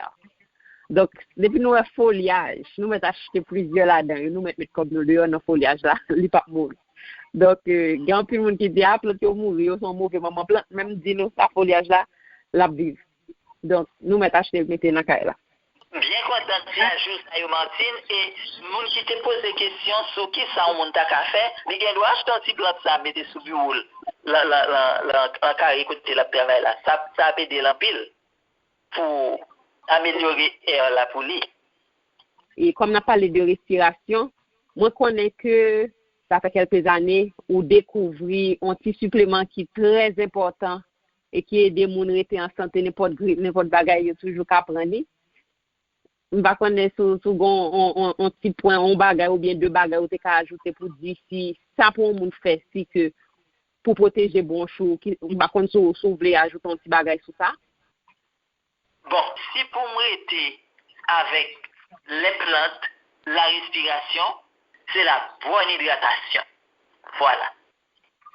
Donk, depi nou wè folyaj, nou mèt achte plizyè ladan yo, nou mèt met kòb nou deyò nan folyaj la, li p ap mouri. Donk, euh, gen anpil moun ki di, ah, plant yo mouri, yo se yon move manman plant, men m di nou sa, folyaj la, l ap viv. Donk, nou mèt achte l mete nan kay la. Byen kontan ti ajou sa yo, Martine. E moun ki te poze kesyon sou kisa yon moun ta ka fè, li gen dwa achte yon ti plant sa mete sou biwo l, lan, lan, lan, lan, lan kare kote l ap travay la. Sa, sa ap ede l anpil pou amelyore air la pou li. E kòm n ap pale de respirasyon, mwen konnen ke sa fè kèlke zane ou dekouvri yon ti sipleman ki trè enpòtan e ki ede moun rete an sante, nenpòt grip, nenpòt bagay, yo toujou ka pran li. M pa konnen si w, si w gen yon, yon, yon ti pwen, yon bagay oubyen de bagay ou te ka ajoute pou di si sa pou yon moun fè, si ke pou pwoteje bwonch ou, ki, m pa konn si w, si w vle ajoute yon ti bagay sou sa. Bon, si pou m rete avèk les plantes, la respiration, c'est la bonne hydratation. Vwala.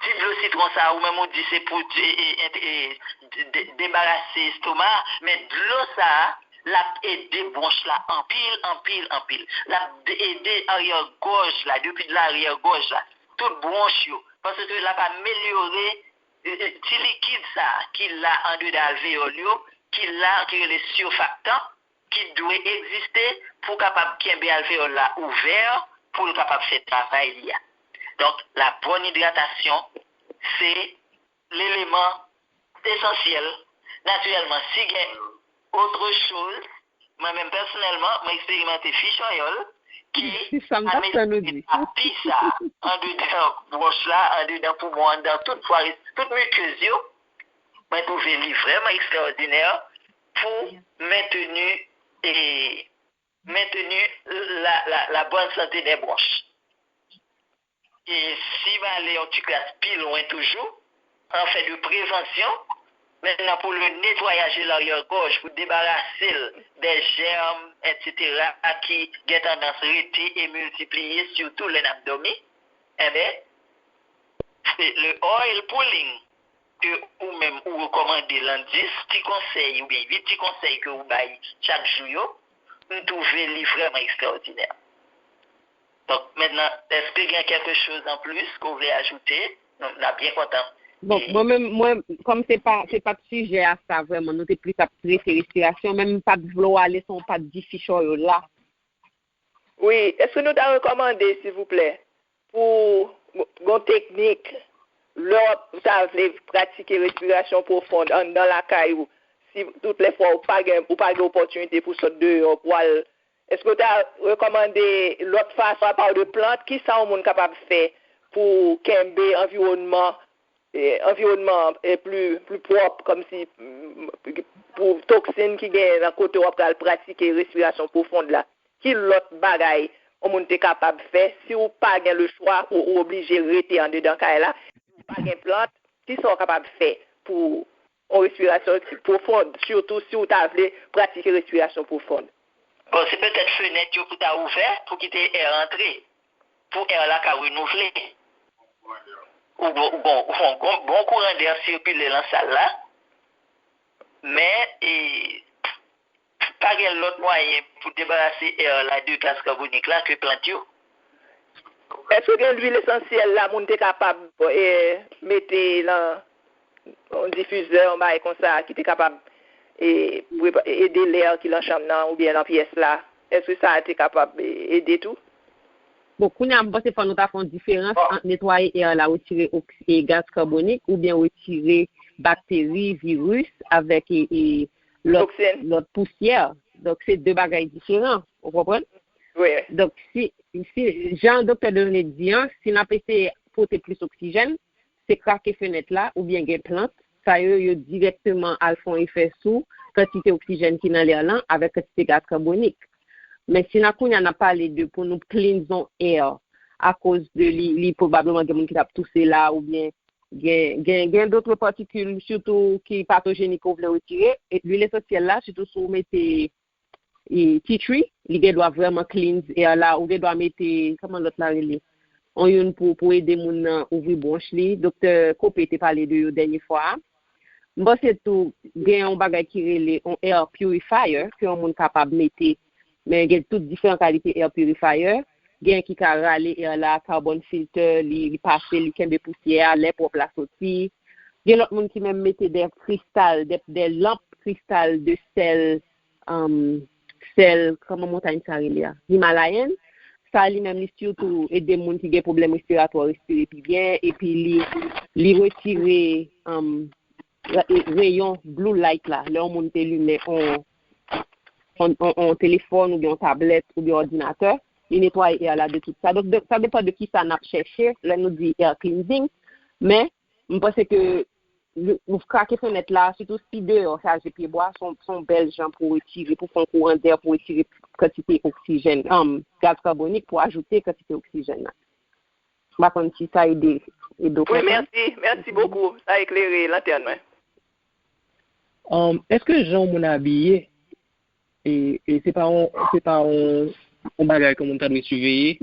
Ti dlo sitwon sa a, ou menm ou di se pou de, e, e, e, de, de, debarase estoma, men dlo sa a, l ap ede bwonch la anpil, anpil, anpil. L ap de, ede aryè gòj la, depi de laryè gòj la, tout bwonch yo, paske l ap amelyore, e, e, ti likid sa a ki la andedan alveyòl yo, ki la, ki rele surfactant, ki dwe egziste pou kapab kenbe alveyòl la ouvè, pou l kapab fè travay li a. Donk, la bonne hydratation, se leleman esansyèl. Natirèlman, si gen autre chose, mwen menm pèsonèlman, mwen eksperimante fich anyòl ki amelyore tapi sa a, andedan bwonch la, andedan poumon, anndan tout pwa, tout mikez yo. Mwen twouve li vrèman ekstraòdinè pou mentni, e, mentni la, la, la bonne santé des bronches. E si prale yon ti kras pi lwen toujou, an fè de prevansyon, mentnan pou le netwayaj de laryè gòj, pou debarase l dè jèm, etsetera, ki gen tandans rete e miltipliye, sitou lè n ap dòmi, enben, se le oil pulling ke ou menm ou rekòmande lan dis ti konsèy oubyen uit ti konsèy ke ou bay chak jou yo, m twouve li vrèman ekstraòdinè. Donk, mentnan, èske gen quelque chose en plus ke w vle ajoute? Nou, n ap byen kontan. Bon, mwen menm, mwen, kòm se pa, se pa t sijè a sa vrèman, nou te plis ap trete respirasyon, men m pa t vle w ale san w pa t di fichò yo la. Wi, èske nou ta rekòmande, silvouplè, pou gon teknik, lè w ap, ta vle pratike respirasyon pwofon anndan lakay ou, si tout lè fwa ou pa gen, ou pa gen opòtinite pou sot deyò, pou al, èske w ta rekòmande lòt fason, apa de plant, kisa yon moun kapab fè pou kenbe anviwònman, e, anviwònman an, e, pli, pli pwòp, kòmsi, mm, pou toksin ki gen nan kote w ap pral pratike respirasyon pwofon la? Ki lòt bagay yon moun te kapab fè si w pa gen le chwa, ou, ou oblije rete andedan kay la, si w pa gen plant, kisa w kapab fè pou yon respirasyon pwofon, sitou si w ta vle pratike respirasyon pwofon? Bon, se petèt fenèt yo pou ta ouvè, pou kite è antre, pou è la ka renouvle. Ou bon, bon, bon, bon, bon kouran dè sikile lan sal la, men, e, pa gen lòt mwayen pou debarase è la de gaz kabonik la ke plant yo. Èske gen lwil esansyèl la moun te kapab, e, mete lan yon difizè, yon bagay konsa ki te kapab, e, prepa-, ede lè ki lan chanm nan oubyen lan pyès la? Èske sa te kapab, e, ede tou? Bon, kounye a, m panse fò nou ta fè yon diferans ant netwaye è la, retire oks-, e, gaz kabonik, oubyen retire bakteri, viris, avèk, e, e, lòt, lòt pousyè. Donk, se de bagay diferan, ou konprann? Wi. Donk, si, si, jan doktè Dominique di an, si n ap eseye pote plis oksijèn, se krake fenèt la oubyen gen plant, sa yo, yo dirèkteman al fè yon efè sou kantite oksijèn ki nan lè lan avèk kantite gaz kabonik. Men si n a kounye a n ap pale de pou nou cleanse yon air, akoz de li, li pwobableman gen moun ki t ap touse la oubyen gen, gen, gen dòt patikil, sitou ki patojenik ke w vle retire. E lwil esansyèl la, sitou si w mete, e, tea tree, li gen dwa vrèman cleanse air la, ou gen dwa mete, kòman lòt la rele? On youn pou, pou ede moun nan ouvri bwonch li. Doktè Copé te pale de yo dènye fwa a. M panse tou, gen yon bagay ki rele yon air purifier, ke yon moun kapab mete. Men gen tout diferan kalite air purifier. Gen ki ka rale air la, carbon filter, li, li pase, li kenbe pousyè a, lè pwòp la soti. Gen lòt moun ki menm mete de kristal, de, de lanp kristal de sèl, um, sèl, kòman montay sa rele a? Himalayan. Sa li menm li sitou ede moun ki gen pwoblèm respiratwa respire pi byen, epi li, li retire, um, re-, reyon blue light la. Lè yon moun te limen on, on, on, on telefòn oubyen on tablèt oubyen òdinatè, li netwaye air la de tout sa. Donk, de, sa depann de kisa n ap chèche lè nou di air cleansing. Men, m panse ke nou, nou krake fenèt la, sitou si deyò chaje pyebwa, se yon, se yon bèl jan pou retire, pou fè yon kouran dè, pou retire kantite oksijèn, um, gaz kabonik, pou ajoute kantite oksijèn nan. M pa konn si sa ede, ede w konprann. Wi, mèsi, mèsi bokou. Sa eklere lantèn mwen. Um, èske jan yon moun abiye, e, e se pa yon, se pa yon, yon bagay ke moun ta dwe siveye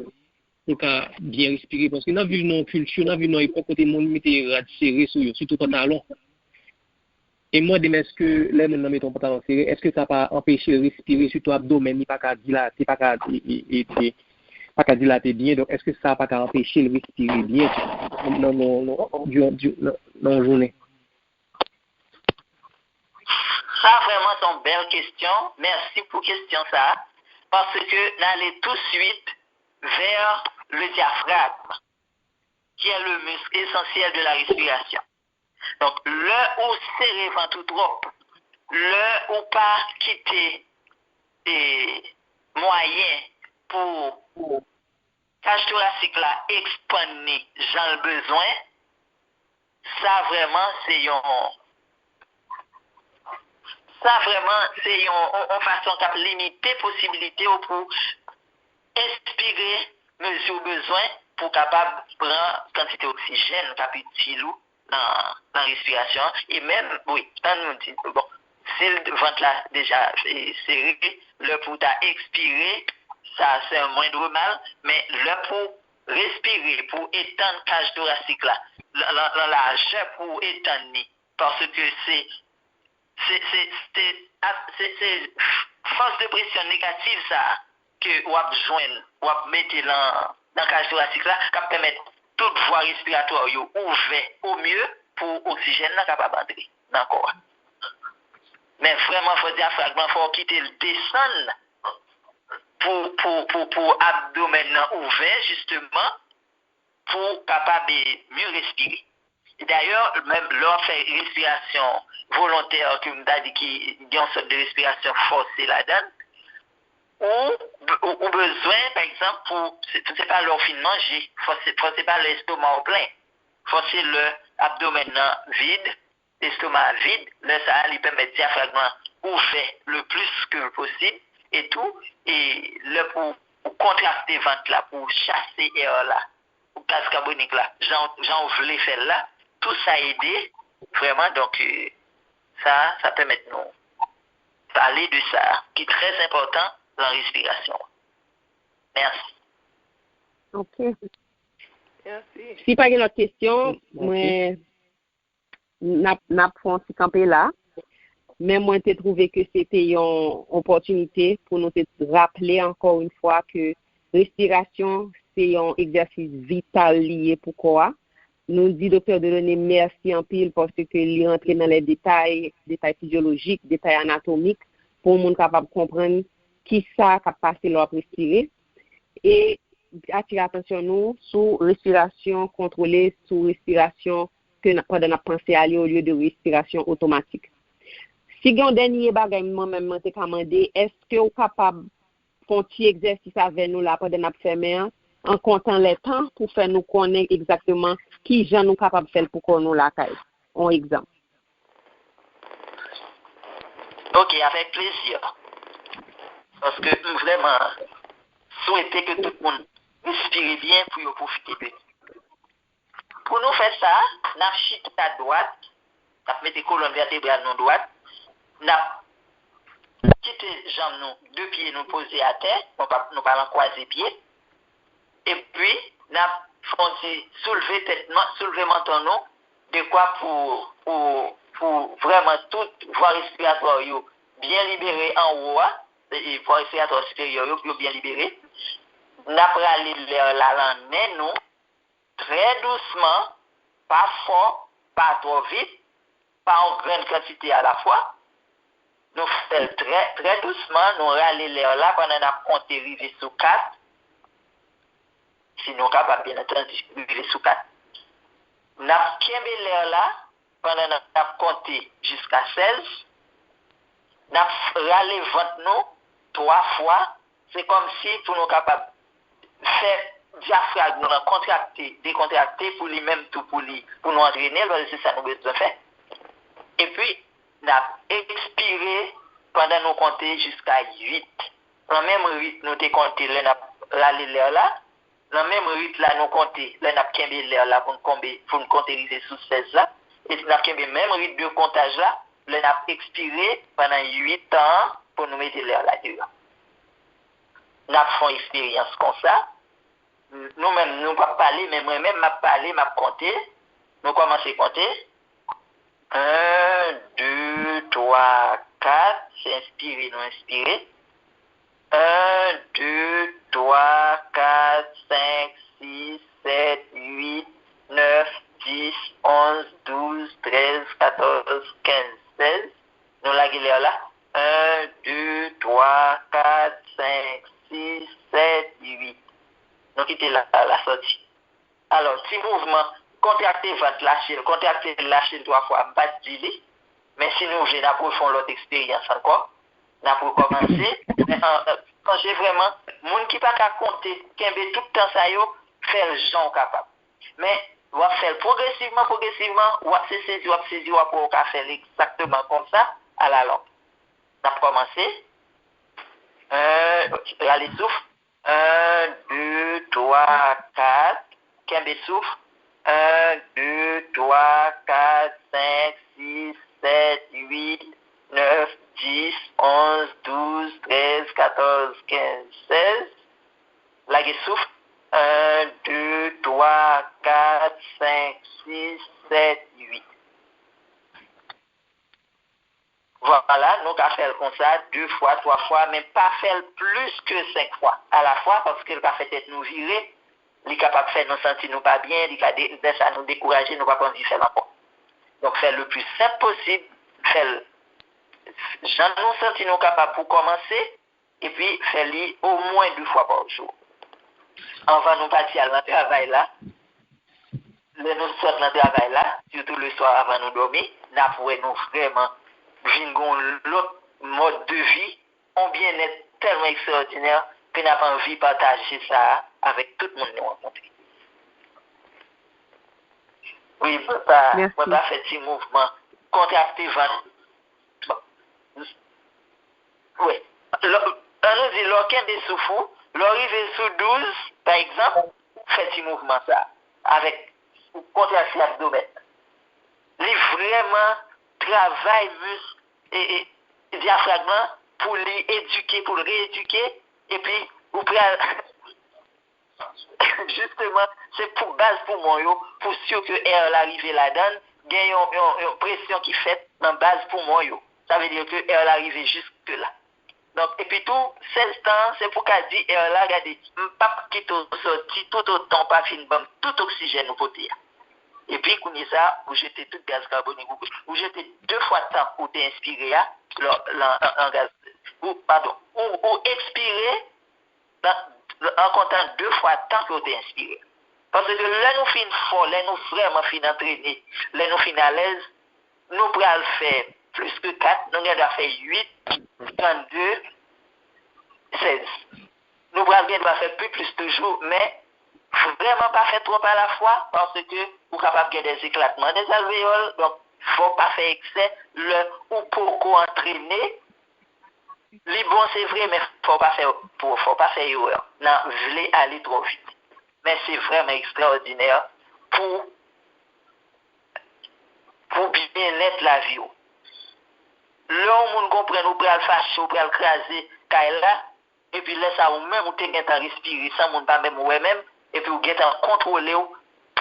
pou ka byen respire? Paske n ap viv nan yon kilti, n ap viv nan yon epòk kote moun mete rad sere sou yo, sitou pantalon. E m mande m, èske lè moun nan mete yon pantalon sere, èske sa pa anpeche l respire, sitou abdomèn li pa ka dilate, pa ka, e, e, e, e, pa ka dilate byen, donk èske sa pa ka anpeche l respire byen nan, nan, nan, nan, nan, nan yon jounen? Sa vrèman se yon bèl kesyon. Mèsi pou kesyon sa a. Paske n ale touswit vè le diaphragme, qui est le muscle essentiel de la respiration. Donk, lè ou sere vant ou twòp, lè ou pa kite, e, mwayen pou kaj torasik la ekspann li jan l bezwen, sa vrèman se yon, sa vrèman se yon, yon, yon fason k ap limite posibilite w pou enspire mezi w bezwen pou w kapab pran kantite oksijèn k ap itil ou nan, nan respirasyon an. E menm, wi, tann nou di, bon, si vant la deja e, sere, lè pou w ta ekspire, sa se yon mwendre mal, men lè pou w respire, pou w etann kaj torasik la, nan, nan, nan lajè pou w etann li, paske se se, se, se, se, ap- se, se fòs de presyon negatif sa a ke w ap jwenn, w ap mete nan, nan kaj torasik la, k ap pèmèt tout vwa respiratwa yo ouvè o mye pou oksijèn nan kapab antre nan kò a. Men vrèman fò dyafrag lan, fò w kite l desann pou, pou, pou, pou abdomèn nan ouvè, jisteman, pou w kapab e, mye respire. Dayè, menm lè w ap fè respirasyon volontè, ke m ta di ki gen yon sòt de respirasyon fòse ladan l, ou, ou, ou bezwen, pa egzanp, pou, se, se pa lè w fin manje, fò se, fò se pa lè estoma w plen, fò se lè abdomèn nan vid, estoma a vid, lè sa a, li pèmèt dyafrag lan ouvè le plis ke posib, e tou, e lè pou ou kontrakte vant la, pou w chase è la, pou gaz kabonik la, jan, jan w vle fè l la, tou sa ede, vrèman, donk, e, sa, sa pèmèt nou pale de sa, ki trè enpòtan nan respirasyon an. Mèsi. Ok. Mèsi. Si pa gen lòt kesyon, mwen, n ap, n ap fè yon ti kanpe la. Men mwen te twouve ke se te yon opòtinite pou nou te raple ankò yon fwa ke respirasyon se yon egzèsis vital li ye pou kò a. Nou di Doktè Delaunay mèsi anpil paske li rantre nan lè detay, detay fizyolojik, detay anatomik, pou yon moun kapab konprann kisa k ap pase lè w ap respire. E atire atansyon nou sou respirasyon kontwole, sou respirasyon ke n- pandan n ap panse a li olye de respirasyon otomatik. Si gen yon dènye bagay mwen menm mwen te ka mande, èske w kapab fè yon ti egzèsis avè nou la pandan n ap fèmen an, an kontan lè tan pou fè nou konnen egzakteman ki jan nou kapab fè l pou kò nou lakay? Yon egzanp. Ok, avèk plezi. Paske m vrèman swete ke tout moun respire byen pou yo pwofite de li. Pou nou fè sa, n ap chita dwat, n ap mete kolòn vètebral nou dwat, n ap kite janm nou, de pye nou poze atè, nou pa, nou pa nan kwaze pye. Epi, n ap fè yon ti soulve tèt, soulve manton nou, dekwa pou, pou, pou vrèman tout vwa respiratwa yo byen libere anwo a, e vwa respiratwa siperyè yo, yo byen libere. N ap rale lè la lan nen nou, trè dousman, pa fò, pa twò vit, pa yon grenn kantite alafwa. Nou fè l trè, trè dousman, nou rale lè la pandan n ap konte rive sou kat. Si nou kapab, byen antandi, rive sou kat. N ap kenbe lè la pandan n ap konte jiska sèz. N ap rale vant nou twa fwa. Se kòmsi pou nou kapab fè dyafrag nou an kontrakte, dekontrakte pou li menm tou, pou li, pou nou antrene l, paske se sa nou bezwen fè. Epi, n ap ekspire pandan nou konte jiska uit. Nan menm rit nou te konte lè n ap rale lè la, nan menm rit la nou konte lè n ap kenbe lè la pou n konbe, pou n konte rive sou sèz la, e n ap kenbe menm rit de kontaj la lè n ap ekspire pandan uit tan an pou nou mete lè la deyò. N ap fè yon eksperyans konsa. Nou menm, nou p ap pale, men mwen menm, m ap pale, m ap konte. Nou kòmanse konte. En, de, twa, kat. Se enspire, nou enspire. En, de, twa, kat, senk, sis, sèt, uit, nèf, dis, onz, douz, trèz, katòz, kenz, sèz. Nou lage lè la. En, de, twa, kat, senk, sis, sèt, uit. Nou kite la, la sòti. Alò, ti mouvman, kontrakte vant, lache l, kontrakte l, lache l twa fwa, m pa t di li. Men si nou vle, n ap refè yon lòt eksperyans ankò. N ap rekòmanse. Men an, an, sonje vrèman, moun ki pa ka konte, kenbe tout tan sa yo, fè l jan w kapab. Men, w ap fè l pwogresivman, pwogresivman, w ap se sezi, w ap sezi, w ap wè w ka fè l egzakteman konsa, alalong. N ap kòmanse. En, rale souf. En, de, twa, kat. Kenbe souf. Un, deux, trois, quatre, cinq, six, sept, huit, neuf, dix, onze, douze, treize, quatorze, quinze, seize. Lage souf. Un, deux, trois, quatre, cinq, six, sept, huit. Vwala, nou ka fè l konsa, de fwa, twa fwa, men pa fè l plis ke senk fwa alafwa, paske l ka fè tèt nou vire, li kapab fè nou santi nou pa byen, li ka de, lè sa nou dekouraje, nou p ap anvi fè l ankò. Donk, fè l le pli senp posib, fè l jan nou santi nou kapab pou kòmanse, epi fè li omwen de fwa pa jou. Anvan nou pati al nan travay la, lè nou sot nan travay la, sitou le swa avan nou dòmi, n ap wè nou vrèman vin gen yon lòt mòd de vi, yon byennèt tèlman ekstraòdinè ke n ap anvi pataje sa a avèk tout moun nou rankontre. Wi, mwen pa, mwen pa fè ti mouvman kontrakte vant. Wi. Lò, ann nou di, lè w kenbe souf ou, lè w rive sou douz, pa egzanp, fè ti mouvman sa a, avèk ou kontrakte abdomèn. Li vrèman travay misk e, e dyafrag lan pou li edike, pou l reyedike, epi ou pral, jisteman, se pou baz poumon yo, pou si ke air la rive ladan l, gen yon, yon, yon presyon ki fèt nan baz poumon yo. Sa vle di ke air la rive jiske la. Donk, epi tou, sèz tan an, se pou ka di air la, gade, m p ap kite w sòti toutotan w pa fin ban m tout oksijèn ou pote a. Epi, kounye sa, ou jete tout gaz kabonik ou, ou jete de fwa tan ou te enspire a, lan, lan, an, an gaz, ou, padon, ou, ou ekspire, nan, an kontan de fwa tan ke w te enspire. Paske lè nou fin fò, lè nou vrèman fin antrene, lè nou fin alèz, nou pral fè plis ke kat, nou gen dwa fè uit, trannde, sèz. Nou pral gen dwa fè pi plis toujou, men vrèman pa fè twòp alafwa, paske ou kapab gen dè zeklatman dè alveyòl, donk fò w pa fè eksè lè ou poko antrene. Li bon, se vre, men fò w pa fè, fò w pa fè erè nan vle ale twò vit. Men se vrèman ekstraòdinè pou, pou byennèt lavi w. Lè yon moun konprann ou pral fache, ou pral kraze kay la, epi lè sa a ou menm ou te gentan respire san moun pa menm wè menm, epi ou gentan kontwole w,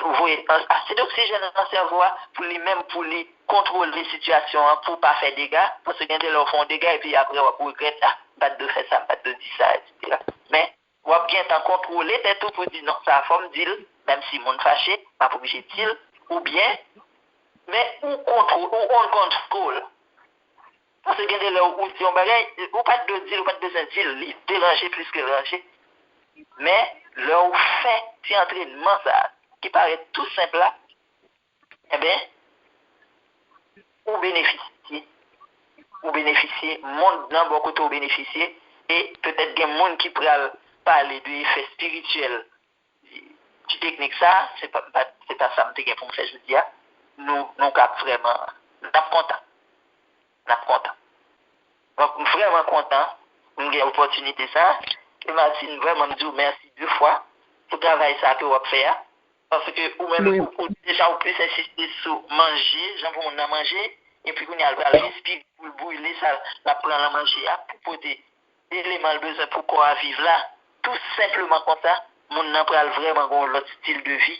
voye an-, asid oksijèn nan sèvo a pou li menm, pou li kontwole sitiyasyon an, pou w pa fè dega, paske gen de lè w fè yon dega epi apre w ap regrèt, a, m pa t dwe fè sa, m pa t dwe di sa, etsetera. Men, w ap gentan kontwole tèt ou pou di, non, sa a fò m di l, menm si moun fache, m ap oblije di l, oubyen, men ou kontwo-, ou on control. Paske gen de lè ou di yon bagay, ou pa t dwe di l, ou pa t bezwen di l, li deranje plis ke l ranje. Men, lè ou fè ti antrènman sa a, ki parèt tou senp la, enben, ou benefisye. Ou benefisye, mond nan bò kote ou benefisye, e petèt gen moun ki pral pale de efè espirityèl ti teknik sa, se pa, pa, se pa sa m te gen pou m fè jodi a. Nou, nou ka vrèman, n ap kontan. N ap kontan. Donk, m vrèman kontan m gen opòtinite sa. E Martine, vrèman, m di w mèsi de fwa pou travay sa ke w ap fè a. Paske ou menm, ou, ou deja ou plis ensiste sou manje, jan pou moun nan manje, epi kounye a l pral respire pou l brile sa l ap pran nan manje a, pou pote eleman l bezwen pou kò a viv la, tou senpleman konsa, moun nan pral vrèman gen yon lòt stil de vi,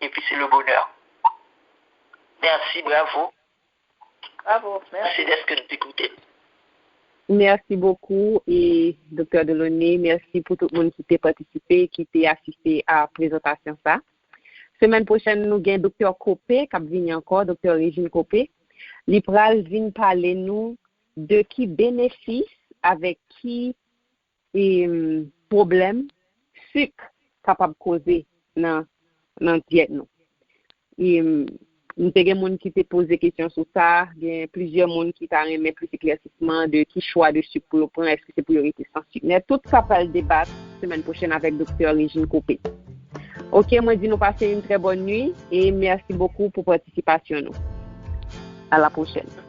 epi se le bonheur. Mèsi, bravo. Bravo, mèsi. Mèsi dèske n te koute m. Merci beaucoup, e Doktè Delaunay, mèsi pou tout moun ki te patisipe, ki te asiste a prezantasyon sa. Semèn pwochèn, nou gen Doktè Copé k ap vini ankò, Doktè Régine Copé. Li pral vin pale nou de ki benefis avèk ki e, pwoblèm sik kapab koze nan, nan dyèt nou. E, m te gen moun ki te poze kesyon sou sa, gen plizyè moun ki ta renmen plis eklèsisman de ki chwa de sik pou yo pran, èske se pou yo rete san sik nèt. Tout sa pral debat semèn pwochèn avèk Doktè Régine Copé. Ok, mwen di nou pase yon trè bòn nwi e mèsi bokou pou patisipasyon nou. A la pwochèn.